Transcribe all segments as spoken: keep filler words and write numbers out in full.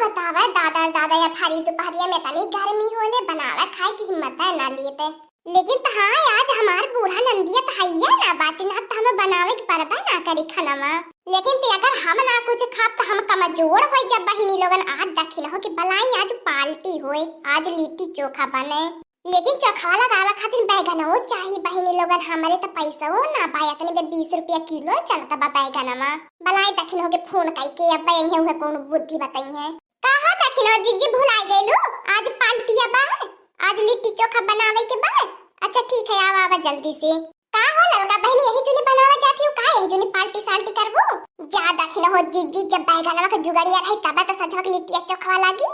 बतावे दादा, दादा, या भारी दुपहरिया में तनी गर्मी होले, बनावे खाए की हिम्मत है ना लेते। लेकिन त हाँ, आज हमार बूढ़ा नंदिया त हइया ना बाटी ना, त हमें बनावे के परबे ना करी खनवा। लेकिन ते अगर हम ना कुछ खाब त हम कमजोर होई जब बहिनी लोगन। आज दखिन हो कि बलाई आज पार्टी होए, आज लिट्टी चोखा बने। लेकिन चोखवा लगावे खातिर बैगनो चाही बहिनी लोगन, हमरे त पैसो ना बा, इतने में बीस रुपया किलो चलत बा बैगनवा। बलाई दखिन हो के फोन कई के अब यही हुए कौन बुद्धि बताई है। का हो दखिन हो जिज्जी, भुलाई गइलू? आज पार्टिया बा, आज लिट्टी चोखा बनावे के बा। अच्छा ठीक है, आवा आवा जल्दी से। का हो ललका बहिनी, यही जुनी बनावा जाती हो का? यही जुनी पार्टी साल्टी करबो? जा दखिन हो जिज्जी, जब बैगनवा के जुगड़िया रही तबे त सजवा के लिट्टिया चोखवा लागी।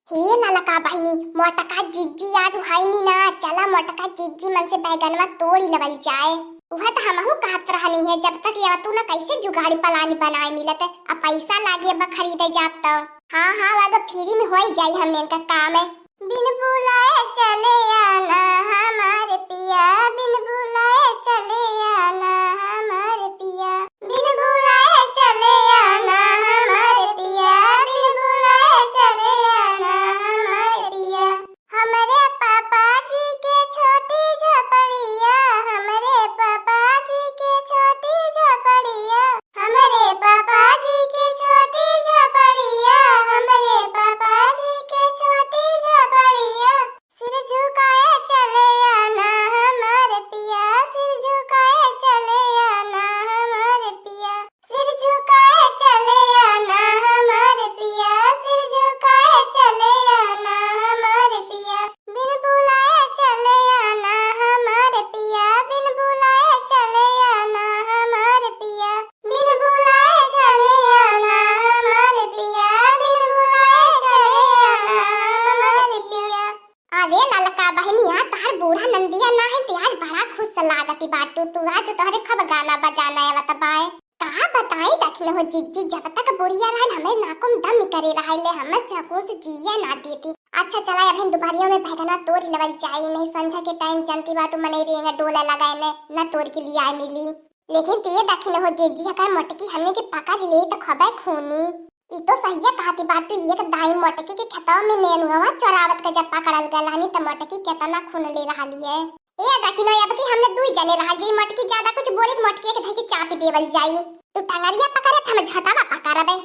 हे ललका बहिनी, मोटका जिज्जी आज हईनी ना, चला मोटका जिज्जी मन से बैगनवा तोड़ी लवल जाए। उहे त हमहू कहत रहनी है, जब तक ये तू ना कैसे जुगाड़ी पलानी बनाए मिलत, अब पैसा लागे अब खरीदे जाब त। हाँ हाँ, अब फ्री में होई जाई हमने का काम। बिन बुलाए चले आना हमारे पिया, बिन बुलाए चले आना हमारे पिया, बिन बुलाए चले आना हमारे पिया, बिन बुलाए चले आना हमारे पिया। हमरे पापा जी के छोटी झोपड़िया, हमरे पापा जी के छोटी झोपड़िया, हमरे पापा जी के छोटी झोपड़िया, हमरे पापा जी के छोटी झोपड़िया। सिर झुकाए चले आना हमार पिया, सिर झुकाए चले आना हमार पिया, सिर झुकाए चले आना हमार पिया, सिर झुकाए चले आना हमार पिया। बिन बुलाए चले आना हमार पिया, बिन बुलाए चले आना हमार पिया, बिन बुलाए चले आना हमार पिया, बिन बुलाए चले आना हमार पिया। अरे ललका बहिनिया, तोहर बूढ़ा नंदिया ना है, ते आज बड़ा खुश लागती बाटू तू, आज तोहरे खूब गाना बजाना आवत बाए। का बताई दखिन हो जिज्जी, जब तक बुढ़िया रहल हमरे नाको में दम निकरे रहल ले, हमसे हकूस जिया ना देती। अच्छा चला, अबहिन दुपहरिया में बैगनवा तोड़ लेवल जाई, नहीं संझा के टाइम जनती बाटू मनई रेंगा डोला लगाए ने, न तोड़ के लियाए मिली। लेकिन ते दखिन हो जिज्जी, अगर मोटकी हमने के पकड़ ले त खबे खूनी। ई तो सहिया कहती बाटू, एक दाई मोटकी के खेतवा में नेनुआ चोरावत के जब पकड़ल गल हनी त मोटकी केतना खून ले रहली है। ए दखिन हो, अब की हमने दुई जने रहल जी, मोटकी ज्यादा कुछ बोली त मोटकी के धई के चापी देवल जाई। तू टंगरिया पकड़े त हम झोटावा पकड़बे।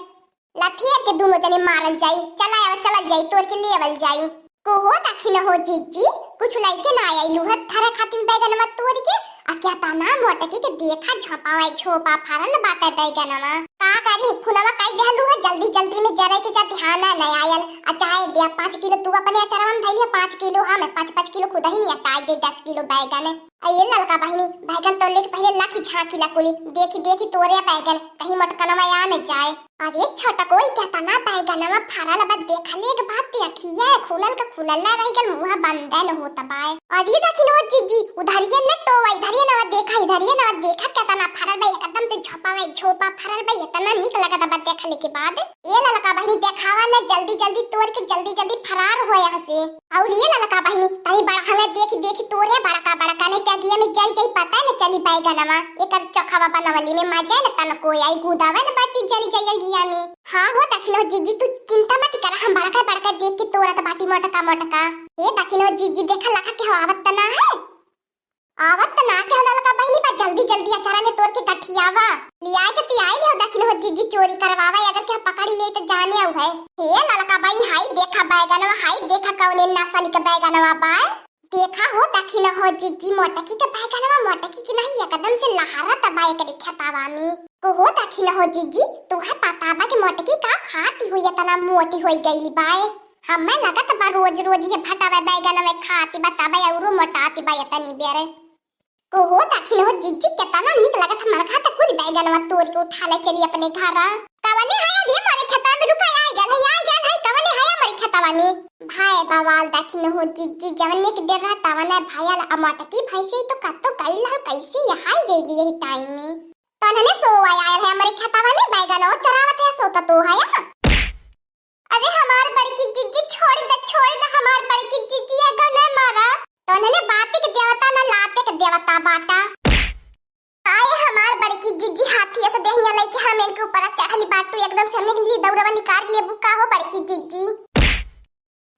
लथियर के दुनो जने मारल जाई। चला आवा, चलल जाई, तोड़ के लेवल जाई। को हो दखिन हो जिज्जी, कुछ लइके ना आइलू है थारे खातिर बैगनवा तोड़ के? आ केतना मोटकी के देखा झोपावा, झोपा फरल बाटे बैगनवा। का करी, फुलवा काई देहलू है, जल्दी जल्दी में जरे के जाती हाँ ना नहीं आयल। आ चाहे दिया पाँच किलो तू अपने अचरवा में धइली है, पाँच किलो हम, पाँच पाँच किलो खुद ही नहीं अटाए जे दस किलो बैगन। आ ये ललका बहिनी, बैगन तोड़ले के पहिले लाखी झांकी ला कुली, देखी देखी तोरे बैगन, कहीं मोटकनवा आ न जाए। अरे छोटको, ई केतना बैगनवा फरल बा, देखले के बाद ते अखिया खुलल के खुलल रह गल, मुंह बंदे न होत बाए। अरे दखिन हो जिज्जी, उधरिये न टोवा, इधरिये न देखा, इधरिये न देखा, केतना फरल बा, एकदम से झोपा बा, झोपा फरल बा, एतना नीक लगत बा देखले के बाद। ए ललका बहिनी, देखावा न, जल्दी जल्दी तोड़ के जल्दी जल्दी फरार हो यहाँ से। अउर ये ललका बहिनी, तनी बड़हंगा देखी देखी तोरे बड़का बड़का, नहीं ते अगिया में जल जाई, पता न चली बैगनवा। एकर चोखवा बनवली में मजे न तनको आई, गुदावे न बाची जरी जाई अगिया में। हाँ हो दखिन हो जिज्जी, तू चिंता मत कर, हम बड़का बड़का देख के तोरत बाटी मोटका मोटका। ए दखिन हो जिज्जी, देखा लखा के हवावत त ना है? आवत त ना के हो ललका बहिनी, बा जल्दी जल्दी अचारा में तोड़ के गठियावा। लियाए के तियाई हो दखिन हो जिज्जी, चोरी करवावा, अगर के पकड़ ले त जाने आऊ है। हे ललका बहिनी, हाई देखा बैगनवा, हाई देखा कौने नस्ल के बैगनवा बा। देखा हो दखिन हो जिज्जी, मोटकी के बैगनवा, मोटकी के नहीं, एकदम से लहरत बा एकरे खेतवा में। को हो दखिन हो जिज्जी, तुहे पता बा कि मोटकी का खाती हुई इतना मोटी होई गई बाए? हमें लगत बा रोज रोज ये भटवे बैगनवे खाती बा, तबे औरो मोटाती बा इतनी बेरे। को हो दखिन हो जिज्जी, केतना नीक लगत हमार खा त कुल बैगनवा तोड़ के उठा ले चली अपने घरा। कवने है अब ये मोरे खेतवा में? रुका, आई गल है, आई गल है, कवने है मोरे खेतवा में? भाई बवाल दखिन हो जिज्जी, जवन एक डेरा तवन है भाई, आ मोटकी भैंसी तो कत्तो गई लह, कैसी यहाँ आई गई यही टाइम में? तो उन्होंने सोवा आयल है हमरे खेतवा में, बैगन और चरावत है, सोता तो है यहाँ। अरे हमार बड़की जिज्जी, छोड़ दे, छोड़ दे हमार बड़की जिज्जी, अगर नहीं मारा तो उन्होंने बाती के देवता ना लाते के देवता बाटा। आए हमार बड़की जिज्जी, हाथी ऐसे देहिया लेके हम इनके ऊपर चढ़ली आ तू एकदम से हमने के लिए दौड़वा निकाल लेबू का हो बड़की जिज्जी?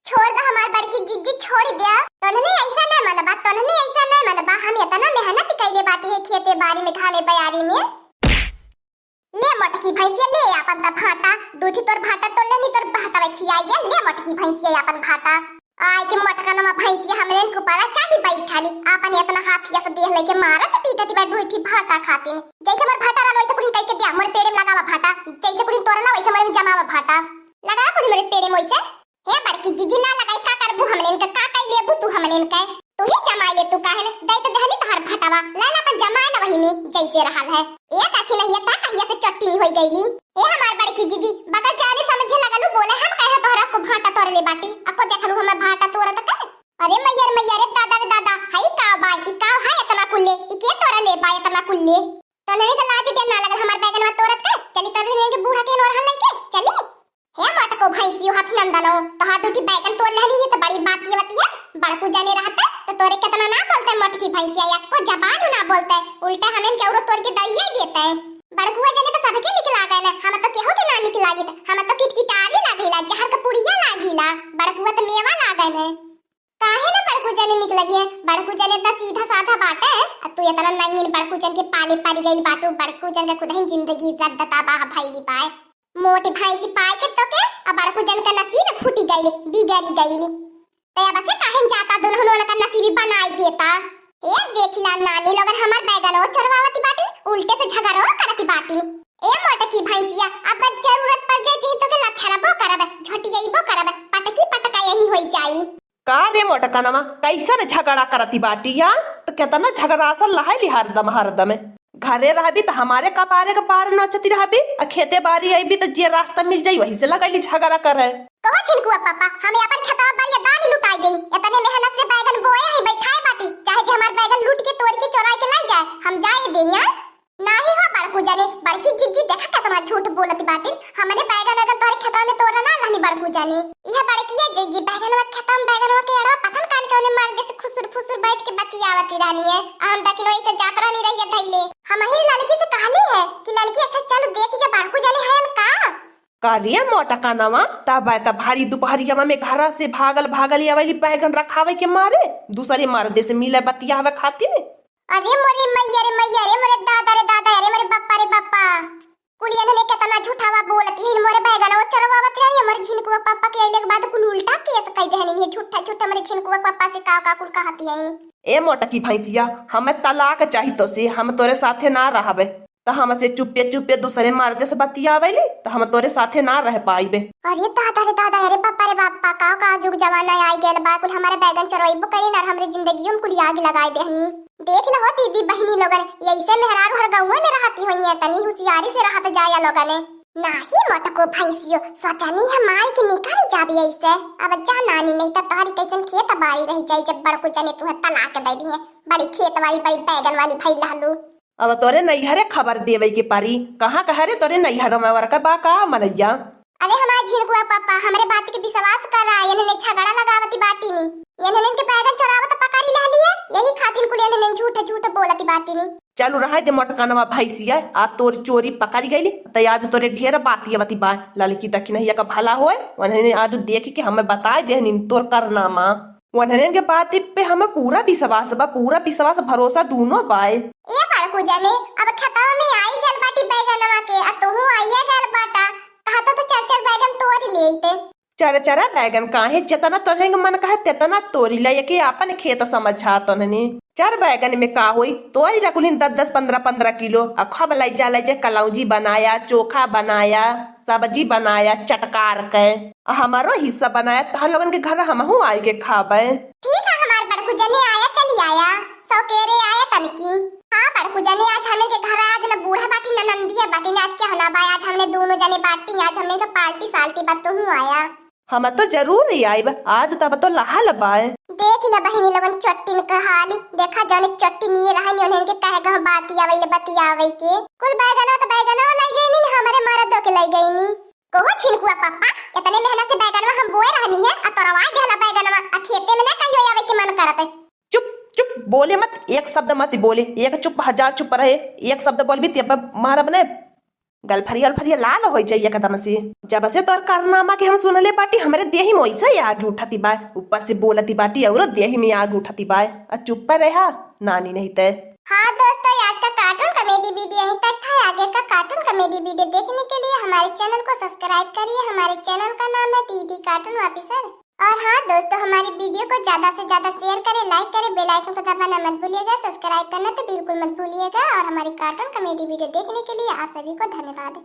छोड़ दे हमार बड़की जिज्जी, छोड़ दे। तोहने ऐसा नहीं मनबा, तोहने ऐसा नहीं मनबा, हम इतना मेहनत कइले बाटी है खेते बारी में, घामे बयारी में। ले मोटकी भैंसिया, ले आपन त भाटा, दू ठी तोर भाटा तोड़ लेनी, तोर भाटा में खियाई गया। ले मोटकी भैंसिया, आपन भाटा। आय के मोटका नमा भैंसिया, हमरे इनको पड़ा चाही बैठाली, आपन इतना हाथिया से देह लेके मारत पीटत बा दू ठी भाटा खातिन। जैसे मोर भाटा रहल वैसे कुलिन कह के दिया, मोर पेड़े में लगावा भाटा, जैसे कुलिन तोड़ला वैसे मोरे में जमावा भाटा। लगावा कुलिन मोरे पेड़े में वैसे। हे बड़की जिज्जी, ना लगाई, का करबू हमने इनके, का कई लेबू तू हमने इनके? तू ही जमाई ले, तू काहे न दई तो दहनी तोहार भटवा, ला ला अपन जमाई ला वही में जैसे रहल है। ए देखी नहीं, ये ता कहिया से चट्टिनी होई गईली। हे हमार बड़की जिज्जी, बगैर जाने समझे लगलू बोले, हम कहे तोहरा को भाटा तोड़ ले बाटी, अको देखलू हमें भाटा तोड़त के। अरे मैया रे मैया रे, दादा रे दादा, हई का बा, ई का है इतना कुल्ले, ई के तोड़ ले बा इतना कुल्ले? तो नहीं तो लाज डर ना लगल हमार बैगनवा तोड़त के? चली तोड़ ले के बूढ़ा के नोरहन लेके, चली। हे मोटको भैंसियो हथ नंदनो, तोहार दू ठी बैगन तोड़ लेहनी नहीं तो बड़ी बात ये बतिया। बड़कू जने रहते तो तोरे कितना ना बोलते मोटकी भैंसिया, एको जबान ना बोलते, उल्टा हमें केवरो तोड़ के दइये देते। बड़कुआ जने तो सबके निक लागे ना, हम तो केहू के ना निक लागित, हम तो किटकिटारी लागेला, जहर का पुड़िया लागेला, बड़कुआ तो मेवा लागे ना। काहे ना बड़कू जने निक लगिए, बड़कू जने तो सीधा साधा बाटे, आ तू इतना नंगीन बड़कू जन के पाले पड़ गई बाटू, बड़कू जन के खुदहिन जिंदगी इज्जत दता बाह भइली पाए। मोटी भैंसी पाए के तोके, आ बड़कू जन का नसीब फूटी गइली, बिगड़ी गइली। ते अब से काहे न जाता दुल्हन वाला का नसीबी बनाई देता। ए देखिला नानी लोगन हमार बैगनवा चोरवावती बाटिन, उल्टे से झगड़ो करती बाटिन। ए मोटकी भैंसिया, अब जरूरत पड़ जाई तो के लथरबो करब, झटियइबो करब, पटकी पटका यही होई जाई। का रे मोटकनवा, कैसन झगड़ा करती बाटी या? तो केतना झगड़ा असल लहैली हरदम हरदम। घरे रहबी त हमारे कपारे के बार नोचती रहबी, आ खेते बारी अइबी त जे रास्ता मिल जाई वही से लगैली झगड़ा करे। कहो छिनकुआ पापा, हमें अपन खेतवा बारी दानी लुटाई गई। इतने मेहनत से बैगन बोए है, बैठाए बाटी, चाहे जे हमार बैगन लूट के तोड़ के चोराई के लाई जाए, हम जाए दे यहाँ। नाही हो बड़कू जाने, बड़की जिज्जी देखा केतना झूठ बोलत बाटिन। हमने बैगन अगर तोहरे खेतवा में तोड़ा ना रहनी बड़कू जाने। इहे बड़किया जिज्जी बैगनवा खेतवा में बैगनवा के अड़वा पता न कान के ओने मार दे से खुसुर फुसुर बैठ के बतियावती रहनी है। आ हम दखिनो इसे जात रहनी रहिए धैले। हम ही लड़की से कहली है कि लड़की अच्छा चलो देख जा बड़कू जाने है का? का रे मोटकनवा, तब त भारी दुपहरिया में घरा से भागल भागल आवेली बैगन रखावे के मारे, दूसरे मर्दे से मिले बतियावे खातिर। अरे मोरे मैया रे मैया रे, मोरे दादा रे दादा, अरे मोरे बापा रे बापा। कुल इन्हने केतना झूठावा बोलत, यही मोरे बैगनवा चोरवावत रही, मोरे झिनकुआ पापा के अइले के बाद कुल उल्टा केस कह देहनी, ये झूठा झूठा मोरे झिनकुआ पापा से का का कुल कहत यही। ए मोटकी भैंसिया, हमें तलाक चाही तो से, हम तोरे साथे ना रहबे। त हमसे चुप्पे चुप्पे दूसरे मर्दे से बतियावेली, त हम तोरे साथे ना रह पाइबे। अरे दादा रे दादा, अरे बापा रे बापा, का का जुग जमाना आई गयल बा, कुल हमारे बैगन चोरइबो करी ना, हमरे जिंदगियों में कुल आग लगाई देहनी। देख लहो दीदी बहिनी लोगन, यैसे मेहरारू हर गौवे में रहती होइए, तनी हुसियारी से रहत जाया लोगने। नाही मोटको भैंसियो, सोचनी है मार के निकल जाबी ऐसे। अब जा नानी, नहीं तब तोहरी कैसन खेत बारी रह जाई जब बड़कू जने तुहे तलाक दे दिए। बड़ी खेत वाली, बड़ी बैगन वाली भई लहलू। अब तोरे नैहरे खबर देवे के परी। कहाँ कह रे तोरे नैहर में वरका बा का मनैया? अरे हमार झिनकुआ पापा, हमरे बात के विश्वास करा, इन्हने झगड़ा लगावती बाटी नी। इन्हने के बैगन चोरावत पकड़ी लहली है, यही खातिर कुल इन्हने झूठ झूठ बोलती बाटी नी। चलू रहे दे मोटकनवा भैंसिया, आ तोर चोरी पकड़ी गईली, त आज तोरे ढेर बात ये बती बा। ललकी दखिनहिया का भला होए, उन्हने आज देख के हमें बताए देहनी तोर करनामा। उन्हने के बात पे हमें पूरा विश्वास बा, पूरा विश्वास भरोसा दूनो बाय। ए बड़कू जने, अब खेतवा में आई गल बाटी बैगनवा के, आ तुहू आइए गल बाटा, कहा तो, तो चार चार बैगन तोड़ लेते। चार चार बैगन काहे, जितना तोहरे के मन कहे तेतना तोड़ी ले, एके आपन खेत समझा तोहने। चार बैगन में का होई, तोड़ी ला कुलिन दस दस, पन्द्रह पन्द्रह किलो, आ खूब लैजा लैजा कलौजी बनाया, चोखा बनाया, सब्जी बनाया चटकार के, आ हमारो हिस्सा बनाया, तहर लोगन के घर हमहू आए के खाबे। ठीक है, हमार बड़कू जने आया, चली आया, सौकेरे आया तनकी। हाँ बड़कू जने, आज हमने के घर आज न बूढ़ा बाटी न नंदिया बाटी न, आज के हना बा, आज हमने दोनों जने बाटी, आज हमने के पार्टी साल्टी बा, तुहू आया। हम तो जरूर ही आइब, आज तब तो लहल बाय। देख ले बहिनी लोगन चट्टिन का हाल, देखा जाने चट्टिन ये रहा नहीं उन्हें के कहे गह बात आवे ले बतियावे के। कुल बैगना तो बैगना लाई गई नहीं, हमारे मरदो के लाई गई नहीं। कहो छिनकुआ पापा, इतने मेहनत से बैगनवा हम बोए रहनी है, आ तोरवाए देहला बैगनवा, आ खेते में ना कहियो आवे के मन करत है। चुप, चुप, बोले मत, एक शब्द मत बोले, एक चुप हजार चुप रहे, एक शब्द बोलबी तब मारब ने। गलफरिया उलफरिया लाल होइ जाई एकदम से। जब से तोर कारनामा के हम सुनले बाटी, हमरे देही में वैसे ही आग उठती बाय, ऊपर से बोलती बाटी औरो देही में आग उठती बाय। आ चुप पर रहा नानी, नहीं ते। हाँ दोस्तों, आज का cartoon comedy video यहीं तक था। आगे का cartoon comedy video देखने के लिए हमारे channel को subscribe करिए। हमारे channel का नाम है दीदी Cartoon Officer। और हाँ दोस्तों, हमारी video को ज्यादा से ज्यादा share करें, like करें, bell icon को दबाना मत भूलिएगा, subscribe करना तो बिल्कुल मत भूलिएगा। और हमारी cartoon comedy video देखने के लिए आप सभी को धन्यवाद।